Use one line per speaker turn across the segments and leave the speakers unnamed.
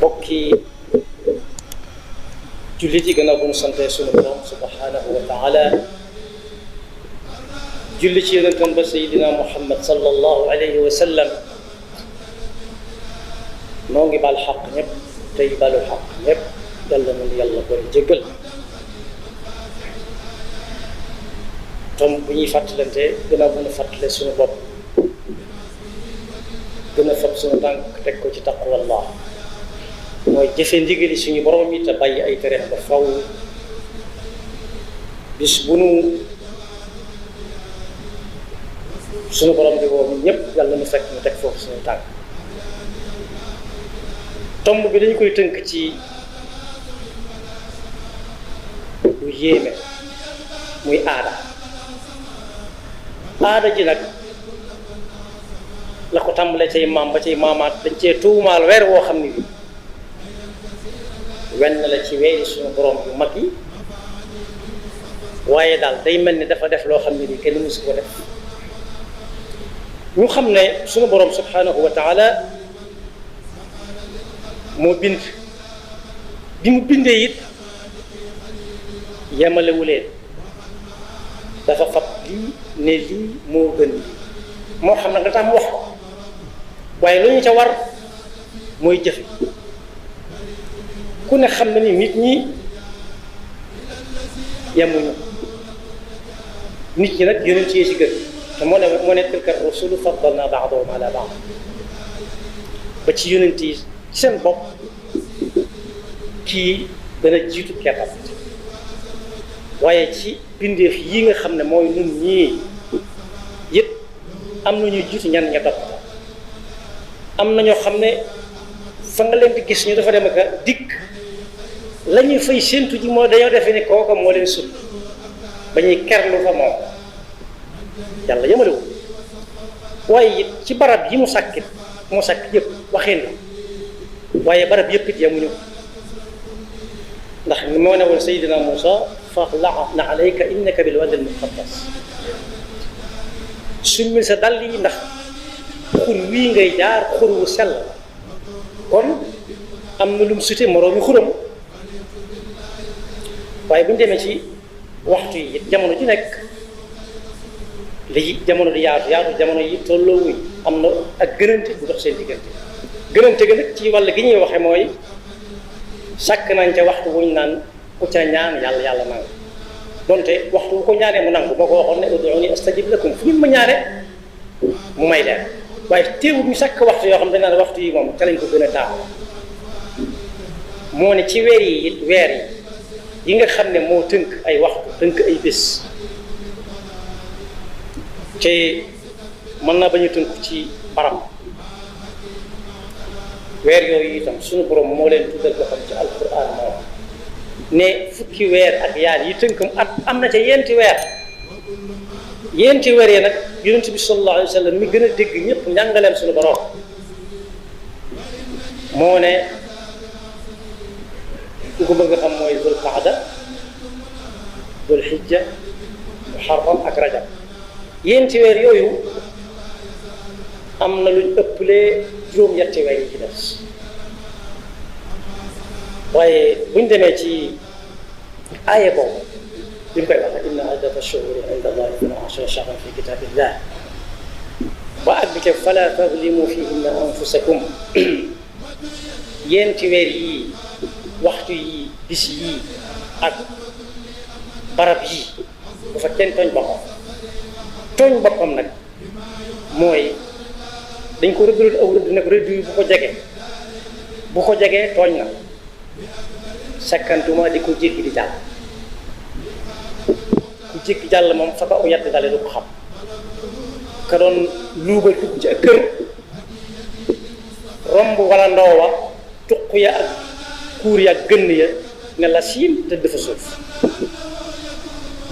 bokki jullit yi gannaaw bu ñu santee sunu borom subhanahu wa taala julli ci yonentam ba sayidina muhammad sallallahu alayhi wa sallam noo ngi baal xaq ñëpp tey balu xaq ñëpp yàlla na yàlla boole jéggal tom bu ñuy fàttalante gannaaw bu ñu fàttale suñu bopp gën a fab suñu tànk teg ko ci taqwallah mooy jëfe ndigali suñu borom yi te bàyyi ay tereem ba faw bis bu nu suñu borom di woo ñëpp yàlla nu fekk ñu teg foofu suñu tànk tomb bi dañu koy tënk ci lu yéeme muy aada ji nag la ko tàmbalee cay maam ba cay maamaat dañ cee tuumaal weer woo xam ne bi wenn la ci weeri suñu borom yu mag yi waaye daal day mel ni dafa def loo xam ne ni kenn mësu ko def ñu xam ne suñu borom subhanahu wa taala moo bind bi mu bindee it yemalewuleen dafa fab lii ne lii moo gën lii moo xam nag nga tax mu wax ko waaye lu ñu ca war mooy jëfe ku ne xam na ni nit ñi yemuñu nit ñi nag yonent yi ci gën te moo ne tilka rusulu faddalna ba'dahum ala ba'd ba ci yonent yi seen bopp kii dana jiitu keppam waaye ci bindeef yi nga xam ne mooy nun ñii yëpp am na ñuy jiitu ñan ña topp am na ñoo xam ne fa nga leen di gis ñu dafa dem ak dikk la ñuy fay séentu ji moo dañoo defee ni kooka moo leen sut ba ñuy kerlu fa moom yàlla yëmalewu waaye it ci barab yi mu sàkkit moo sàkk yëpp waxeen la waaye barab yëpp it yamuñu ndax moo ne woon Seydina Muusa faxla'na alayka innaka bil wadi al muqaddas summil sa dàll yi ndax xur wii ngay jaar xur wu sell kon am na lu mu sute moroomi xuram waaye bu ñu demee ci waxtu yi jamono ji nekk li jamono di yaatu jamono yi tolloowuñ am na ak gënante bu dox seen diggante gënante gi nag ci wàll gi ñuy waxe mooy sàkk nañ ca waxtu wuñ naan ku ca ñaan yàlla nangu donte waxtu bu ko ñaanee mu nangu boo ko waxoon ne ud'uuni astajib lakum fu ngeen ma ñaane mu may leen waaye teewul ñu sàkk waxtu yoo xam dañ naan waxtu yi moom ca lañ ko gën a taamu moo ne ci weer yi it weer yi nga xam ne moo tënk ay waxtu tënk ay bés te mën naa bañ a tënk ci barab weer yooyu itam suñu borom moo leen tuddal boppam ci alquran moom ne fukki weer ak yaar yi tënkam at am na ca yenti weer yi nag yonent bi sallallahu alayhi wa sallam mi gën a dégg ñëpp njàngaleem suñu borom moo ne ku ko bëgg a xam mooy dul qaada dul hijja muharram ak rajab yenti weer yooyu am na luñ ëppalee juróom-ñetti weer yi ci des waaye buñ demee ci aaya boobu li mu koy wax inna iddata shuhuri inda allahi isna ashara shahran fi kitabillah ba àgg ca fala tazlimu fihinna anfusakum yenti weer yii waxtu yii bis yii ak barab yii bu fa kenn tooñ boppam nag mooy dañ ko rëdd aw rëdd nag rëdd yi bu ko jegee tooñ na sakkantuma di ko jéggi di jàll ku jéggi jàll moom fa ba u yàtt dale du ko xam ka doon luubal dugg ci ak kër romb wala ndoowa tuq ya ak kuur ya ak gënn ya ne la siim te dafa suuf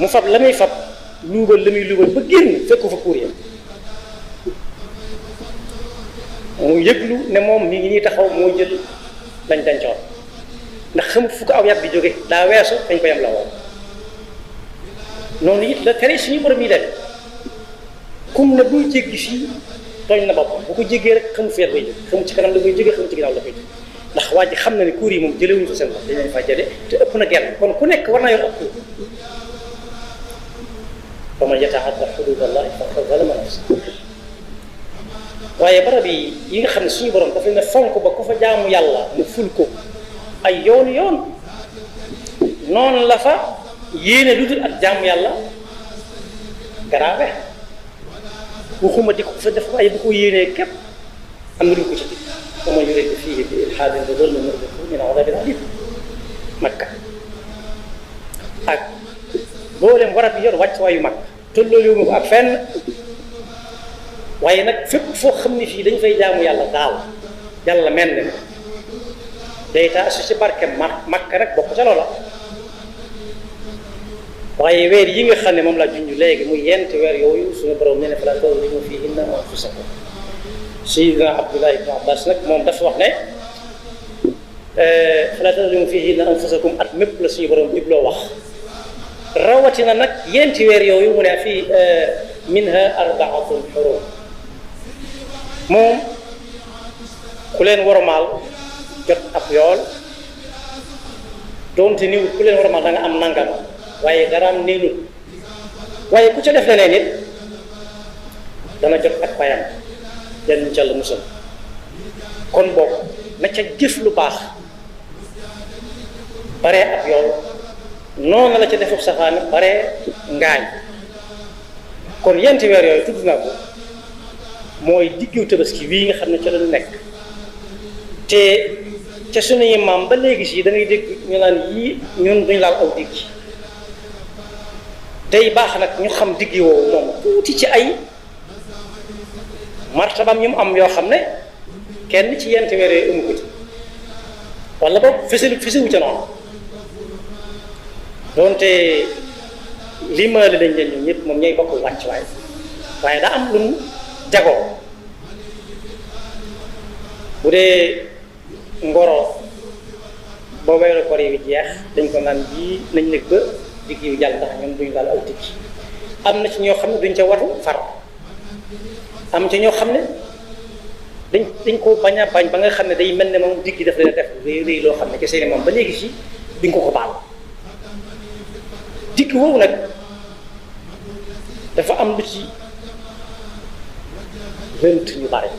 mu fab la muy fab luubal la muy luubal ba génn fekku fa kuur ya mu yëglu ne moom mi ngi nii taxaw moo jël lañ dencoon ndax xamut fu ko aw yat bi jóge daa weesu dañ ko yam la woo noonu it la tere suñu borom yi def kum ne buy jéggi fii tooñ na boppam bu ko jéggee rek xamu feet bay jóg xamu ci kanam la koy jógee xamu ci ginnaaw la koy jóg ndax waa ji xam na ne kuur yi moom jëlewuñu fa seen bopp dañ leen faa jële te ëpp na genn kon ku nekk war naa yor ab kuur fa man yataadda xuduudallahi faqad zalama nafsahu waaye barab yi nga xam ne suñu borom daf leen a fonk ba ku fa jaamu yàlla mu ful ko ay yoon noonu la fa yéene lu dul ak jaamu yàlla garaawe waxuma di ko fa def waaye bu ko yéenee képp am na lu ko ci dig wa man yurid fiihi bi ilhaadin bi zulmin nuziqhu min azaabin aliim Makka ak mboolem warab yi yor wàccuwaayu mag tolloolu ma ko ak fenn waaye nag fépp foo xam ne fii dañ fay jaamu yàlla daal yàlla mel ne day taasu ci barke Makka nag bokk ca loola waaye weer yi nga xam ne moom laa junj léegi muy yenti weer yooyu suñu borom nee na falaa tazlimu fiihinna anfusakum Sayyidina Abdullah ibn Abbas nag moom dafa wax ne falaa tazlimu fiihinna anfusakum at mépp la suñu borom jubloo wax rawatina nag yenti weer yooyu mu ne fii minha arbaatun xurum moom ku leen wormaal jot ab yool doonte niwut ku leen wormaal da nga am nangam waaye daraam neenul waaye ku ca def leneen nit dana jot ak payam yan ca la musal kon boobu na ca jëf lu baax baree ab yool noonu la ca defub safaani baree ngaañ kon yenti weer yooyu tudd naa ko mooy diggu tabaski wii nga xam ne ca la ñu nekk te ca sunuy maam ba léegi si da ngay dégg ñu naan yii ñun duñ laal aw digg day baax nag ñu xam digg woowu moom tuuti ci ay martabam ñu mu am yoo xam ne kenn ci yenti weer yooyu amu ko ci wala boog fesiwu ca noonu doonte limaale lañ leen ñoom ñëpp moom ñooy bokkul wàcc waaye daa am lu mu jagoo bu dee ngoro boo weeru koor yi jeex dañ ko naan ji nañ nekk ba digg yu jàll ndax ñoom duñu daal aw digg am na ci ñoo xam ne duñ ca watu far am ci ñoo xam ne dañ ko bañ a bañ ba nga xam ne day mel ne moom digg daf leen def réy loo xam ne ke seeni moom ba léegi si duñ ko baal digg woowu nag dafa am lu ci lënt ñu bari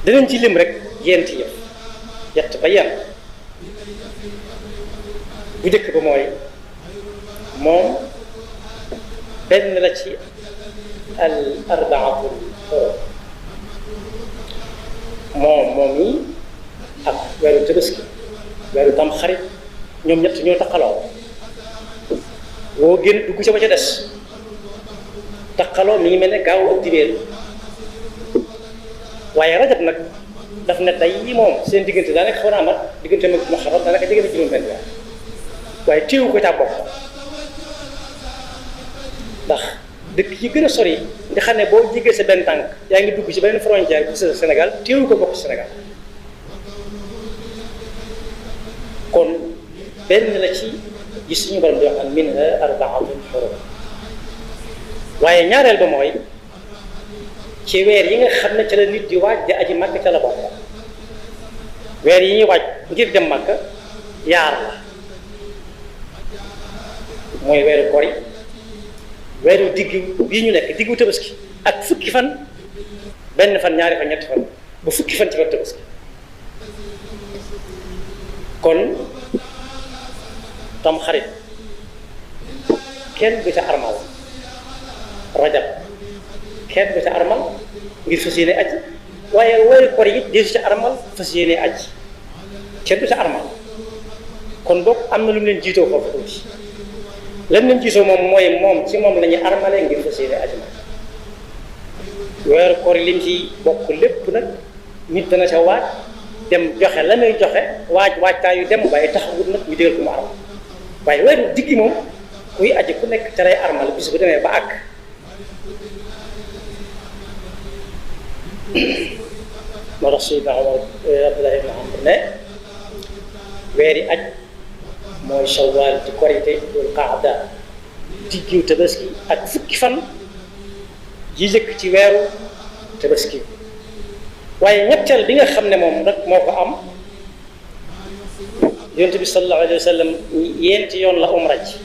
dinañ ci lim rek yent yëf yett ba yenn bu njëkk ba mooy moom benn la ci al arbaatul xurum moom yi ak weeru tabaski weeru tam xarit ñoom ñett ñoo taqaloo woo génn dugg ca ba ca des taqaloo mi ngi mel ne gaaw ak dibéer waaye rajab nag daf ne day yi moom seen diggante daanaka xaw na amat diggante mag muharram daanaka jege na juróom-benn weer waaye téewu ko caa bokk ndax dëkk yi gën a sori nga xam ne boo jégee sa benn tànk yaa ngi dugg ci beneen frontière bu sa Sénégal téewu ko bokk ci Sénégal kon benn la ci gis suñu borom di wax an minha arbaatun xurum waaye ñaareel ba mooy ci weer yi nga xam ne ca la nit di waaj di aji màkk ca la bokk weer yi ñuy waaj ngir dem màkk yaar la mooy weeru kori weeru diggu bii ñu nekk diggu tabaski ak fukki fan benn fan ñaari fan ñetti fan ba fukki fan ci weeru tabaski kon tam xarit kenn du ca armal rajab kenn du ca armal ngir fas yéene aj waaye weeru kori it deesu ca armal fas yéene aj kenn du ca armal kon boog am na lu mu leen jiitoo foofu tuuti lan leen jiitoo moom mooy moom ci moom la ñuy armalee ngir fas yéene aj ma weeru kori lim ci bokk lépp nag nit dana ca waaj dem joxe la muy joxe waajtaayu dem waaye taxawut nag ñu dégal ko mu armal waaye weeru diggi moom kuy aji ku nekk ca lay armal bis bu demee ba àgg moo tax Seydina Omar Abdullah ibn Amr ne weeri aj mooy Shawwal di korite dul qaada diggiw tabaski ak fukki fan yi jëkk ci weeru tabaski waaye ñetteel bi nga xam ne moom nag moo ko am yonent bi sallallahu alayhi wa sallam yéenti yoon la umra ji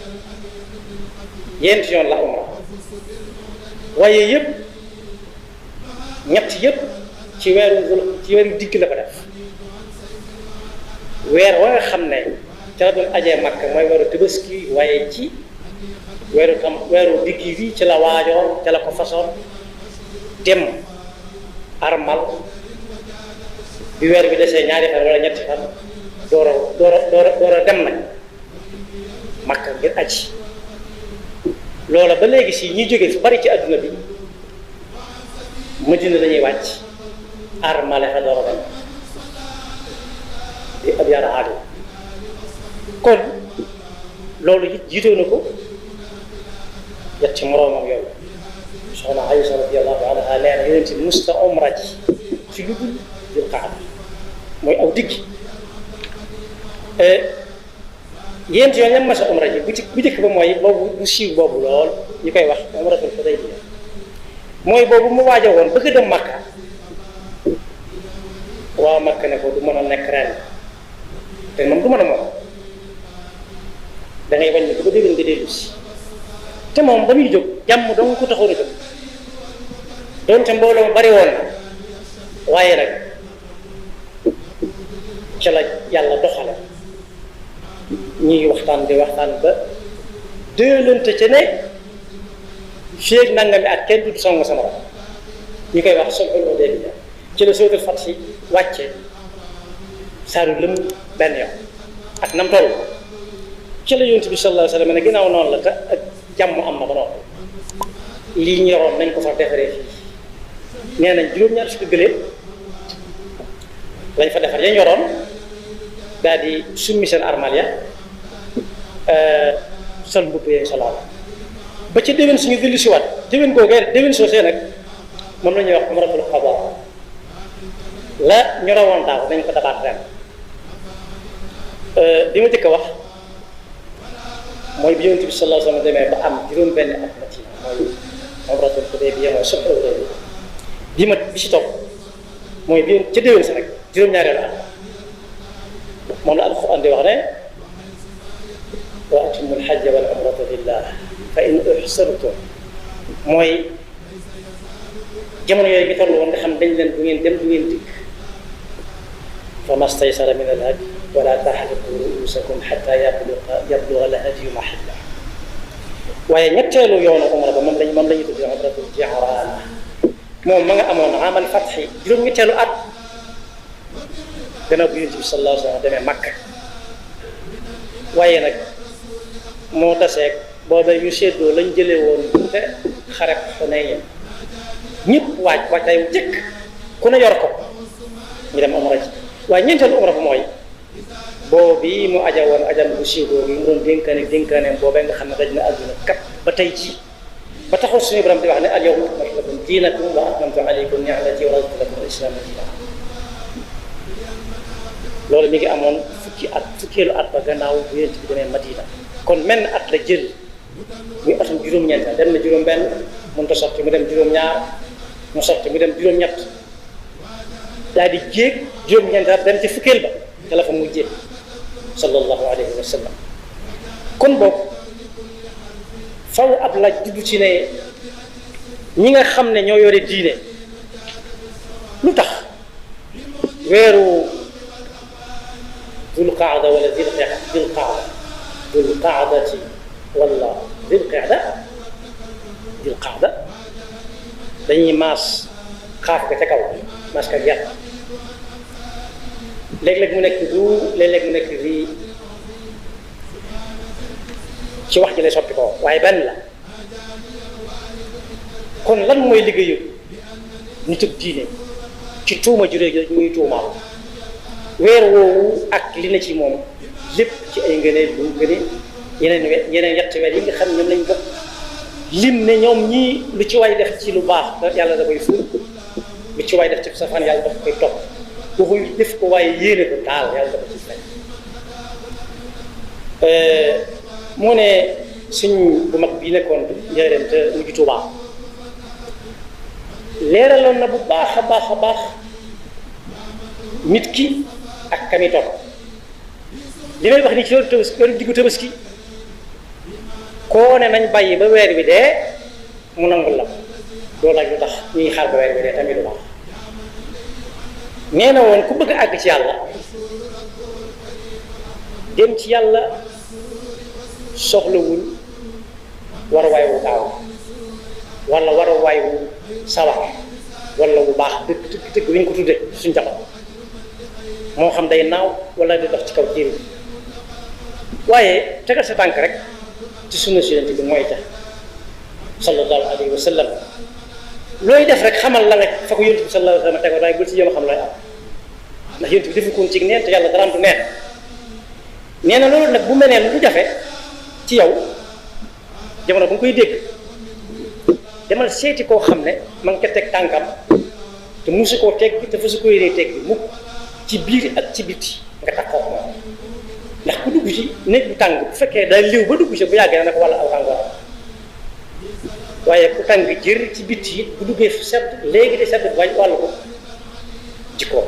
yéenti yoon la umra waaye yëpp ñett yëpp ci weeru digg la ko def weer wa nga xam ne ca la doon ajee Makka mooy weeru Tabaski waaye ci weeru digg bi ci la waajoon ca la ko façon dem armal bi weer bi desee ñaari fan wala ñetti fan door a dem nag Makka ngir aji loola ba léegi si ñi jóge fu bari ci adduna bi Madina dañuy wàcc armale fa door a dem di ab yaara aadu kon loolu it jiitoo na ko yet ci moroomam yooyu soxna Aysa radiyallahu anha nee na yonent bi musta umra ji ci lu dul Dul Qaada mooy aw diggi yéent yoon ñam masa umra ji bu njëkk ba mooy boobu bu siiw boobu lool ñu koy wax umratul Hudaybiya mooy boobu mu waaja woon bëgg dem Makka waa Makka ne ko du mën a nekk ren te moom du mën a moom da ngay wàññi ko ba déwén nga dellu si te moom ba muy jóg jàmm dong ko taxoon a jóg doonte mbooloo mu bari woon na waaye nag ca la yàlla doxale ñuy waxtaan di waxtaan ba déelante ca ne féeg nangami at kenn du song sama bopp ñu koy wax sulhul Hudaybiya ci la suratul Fath wàcce saaru lëm benn yoon ak nam toll ci la yonent bi sallallahu alayhi wa sallam ne ginnaaw noonu la te ak jàmm am na ba noppi lii ñu yoroon nañ ko fa defaree fii nee nañ juróom-ñaar fukki gëléem lañ fa defar yañ yoroon daal di summi seen armal ya sol mbubb yee soloon ba ci déwén suñu dellu si waat déwén googee déwén soosee nag moom la ñuy wax umratul qadaa la ñu rawoon daaw nañ ko dabaat ren li ma jëkk a wax mooy bi yonent bi sallallahu alayhi wa sallam demee ba am juróom-benn at Madina mooy umratul Hudaybiya mooy sulhul Hudaybiya bi ci topp mooy bi ca déwén sa nag juróom-ñaareelu at moom la alquran di wax ne wa atimul hajja wal umrata lillah fa in uhsirtum mooy jamono yooyu bi toll woon nga xam dañ leen du ngeen dem du ngeen dikk fa mastaysara min al hadi wala tahliqu ruusakum hatta yabluga al hadyu mahillah waaye ñetteelu yoonu umra ba moom lañu tuddee umratul Ji'rana moom ma nga amoon amal fatxi juróom-ñetteelu at gannaaw bi Yonent bi sallallahu alayhi wa sallam demee Makka waaye nag moo taseeg booba ñu séddoo lañ jëlee woon te xareb Xunayn ñëpp waajtaay wu jëkk ku ne yor ko ñu dem umra ji waaye ñeenteelu umra ba mooy boobu mu aja woon ajam bu siiw boobu mu doon dénkaaneem boobee nga xam ne daj na àdduna kat ba tey jii ba taxaw suñu borom di wax ne al yawma akmaltu lakum diinakum wa atmamtu alaykum ni'mati wa raditu lakum al-islaama diinan loolu mi ngi amoon fukkeelu at ba gannaaw bu Yonent bi demee Madina kon menn at la jël muy atum juróom-ñeent dem na juróom-benn mënut a sotti mu dem juróom-ñaar mu sotti mu dem juróom-ñett daal di jéeg juróom-ñeent at dem ci fukkeel ba te la fa mujjee sallallahu alayhi wa sallam kon boobu faw ab laaj juddu ci ne ñi nga xam ne ñoo yore diine lu tax weeru dul qaada wala dul qaadati wala dul qaada dañuy maas xaaf ko ca kaw maas ka yàq léeg-léeg mu nekk du léeg-léeg mu nekk lii ci wax ji lay soppi ko waaye benn la kon lan mooy liggéeyu nit ak diine ci tuuma ju réy ñuy tuumaal weer woowu ak li na ci moom lépp ci ay ngëneel lu ngëneel yeneen yetti weer yi nga xam ñoom lañ bokk lim ne ñoom ñii lu ci waay def ci lu baax yàlla da koy ful lu ci waay def ci safaan yàlla dafa koy topp waxuy def ko waaye yéene ko taal yàlla dafa ci fekk moo ne suñ bu mag bii nekkoon njëriñ te mujj Tuubaa leeraloon na bu baax a baax nit ki ak kami topp li may wax ni ci loolu diggu tabaski koo ne nañ bàyyi ba weer bi dee mu nangul la loolu ak lu tax ñuy xaar ba weer bi dee tamit du baax nee na woon ku bëgg a àgg ci yàlla dem ci yàlla soxlawul war a waay wu gaaw wala war a waay wu sawar wala wu baax dëgg wi ñu ko tuddee suñ jamono moo xam day naaw wala di dox ci kaw jéem waaye tegal sa tànk rek ci sunna si yonent bi mooy tax sallallahu alayhi wa sallam looy def rek xamal la nga fa ko yonent bi sallallahu alayhi wa sallam tegoon waaye bul ci jéem a xam looy am ndax yonent bi defu koon ci neen te yàlla dara am du neen nee na loolu nag bu mel ne lu jafe ci yow jamono bu nga koy dégg demal seeti koo xam ne ma nga ko teg tànkam te musu koo teg te fa su ko yéenee teg bi mukk ci biir ak ci biti nga taxaw moom ndax ku dugg ci néeg bu tàng bu fekkee day liw ba dugg ci bu yàggee na ko wala aw tàngooram waaye ku tàng jër ci biti it bu duggee fu sedd léegi de sedd wañ wàllu ko jikkoo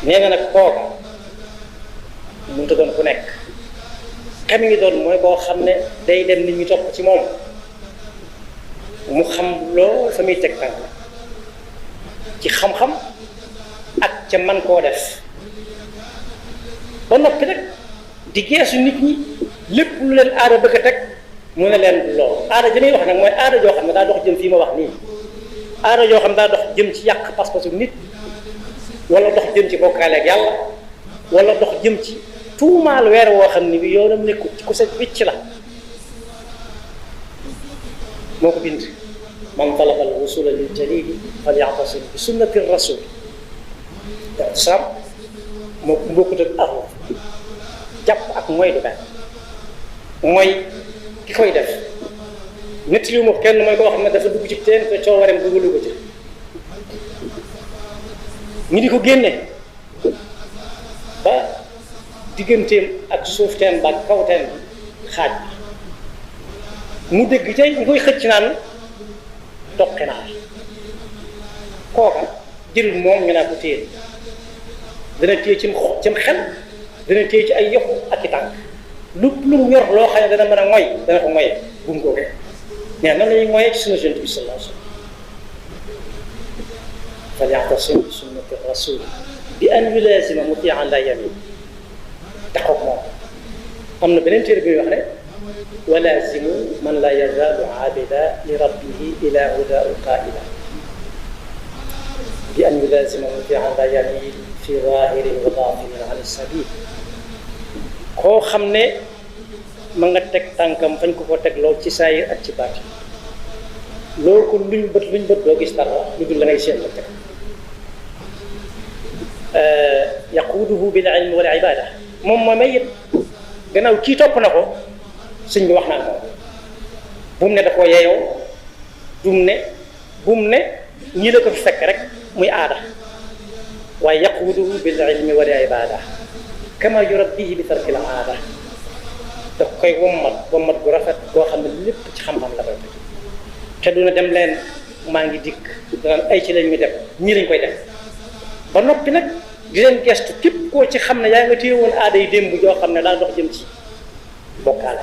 nee nga nag kooka mënut a doon ku nekk xam ngi doon mooy boo xam ne day dem nit ñi topp ci moom mu xam lool fa muy teg tànk ci xam-xam ak ca man koo def ba noppi nag di geesu nit ñi lépp lu leen aada bëgg a teg mu ne leen lool aada ji may wax nag mooy aada joo xam ne daa dox jëm fii ma wax nii aada joo xam ne daa dox jëm ci yàq pas-pasu nit wala dox jëm ci bokkaale ak yàlla wala dox jëm ci tuumaal weer woo xam ni bi yoonam nekkul ci ku set wicc la moo ko bind man talaba al wusula lil jalili falya'tasim bi sunnati rasul sam moo bokkut ak arlo jàpp ak mooy du benn mooy ki koy def nit li moom kenn mooy koo xam ne dafa dugg ci teen te coowareem dugalu ko ci ñu di ko génne ba digganteem ak suuf teen ba kaw teen xaaj mu dégg tey ñu koy xëcc naan toqi naa kooka jël moom ñu naa ko téye dana téye cim xel dana téye ci ay yokku ak i tànk lu mu yor loo xam ne dana mën a moy dana ko moyee bu mu kookee mais nan lañuy moyee ci sunna Yonent bi sallallahu alayhi wa sallam falya'tasim bi sunnati rasul bi an yulazima muti'an la yamin taxaw moom am na beneen téere bi wax ne walazimu man la yazaalu aabida li rabbihi ila hudaa qaa'ila bi an yulazima muti'an la yamin fi zahirin wa batinin an sabil koo xam ne ma nga teg tànkam fañ ko teg lool ci saayir ak ci baati loolu ko luñ bët doo gis dara lu dul la ngay seen la teg yaquuduhu bil ilmi wal ibada moom moomay yëpp gannaaw kii topp na ko sëñ bi wax naa moom bu mu ne da koo yeeyoo bu mu ne ñii la ko fi fekk rek muy aada waaye yaquuduhu bil ilmi wal ibada kama yurabbihi bi tarkil aada daf koy wommat gu rafet goo xam ne lépp ci xam-xam la koy te duna dem leen maa ngi dikk danaan ay ci lañ mi def ñii lañ koy def ba noppi nag di leen gestu képp koo ci xam ne yaa nga téye woon aada yi démb joo xam ne daa dox jëm ci bokkaale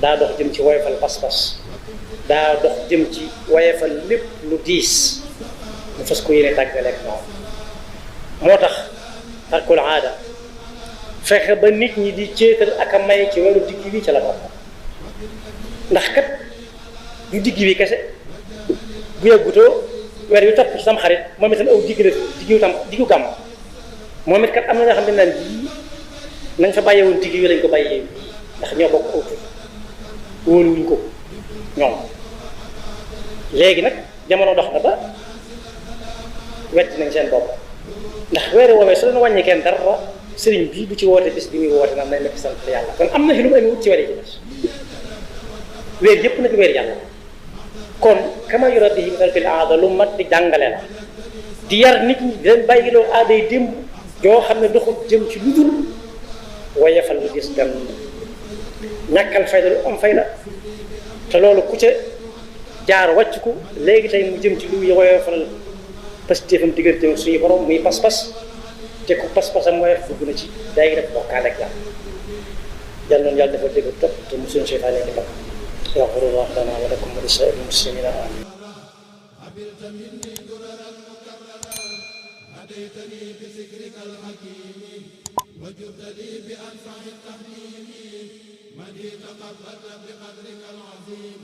daa dox jëm ci woyofal pas-pas daa dox jëm ci woyofal lépp lu diis mu fas ko yéene tàggaleeg moom moo tax tarkul aada fexe ba nit ñi di céetal ak a may ci weeru digg bi ca la bokk ndax kat du digg bi kese bu yàggutoo weer wi topp ci tam xarit moom itam aw digg la diggu gàmm moom it kat am na ñoo xam ne naan bii nañ fa bàyyee woon digg yi lañ ko bàyyee ndax ñoo bokk aw tur wóoluwuñ ko ñoom léegi nag jamono dox na ba wetti nañ seen bopp ndax weeri woowee su leen wàññi kenn dara sëriñ bii du ci woote bis bi muy woote naan nañ la ci sant yàlla kon am na fi lu mu amee wut ci weer yi ci des weer yëpp nag weer yàlla kon kama yurabbihi bi tarkil aada lu mat di jàngale la di yar nit ñi di leen bàyyiloo aada yi démb yoo xam ne doxul jëm ci lu dul woyefal lu gis gan ñàkkal fayda lu am fayda te loolu ku ca jaar wàcc ko léegi tey mu jëm ci lu woyefal pastéefam diggante suñu borom muy pas-pas te ku pas-pasam mooy dugg na ci daay def bokkaale ak yàlla yàlla noonu yàlla dafa dégg topp te mosuñu seytaane di bakk yaxfirullahu lana wa lakum wa li saa'iril muslimina amin هديتني بذكرك الحكيم وجدت لي بأنفع التهميم مديت قبلك بقدرك العظيم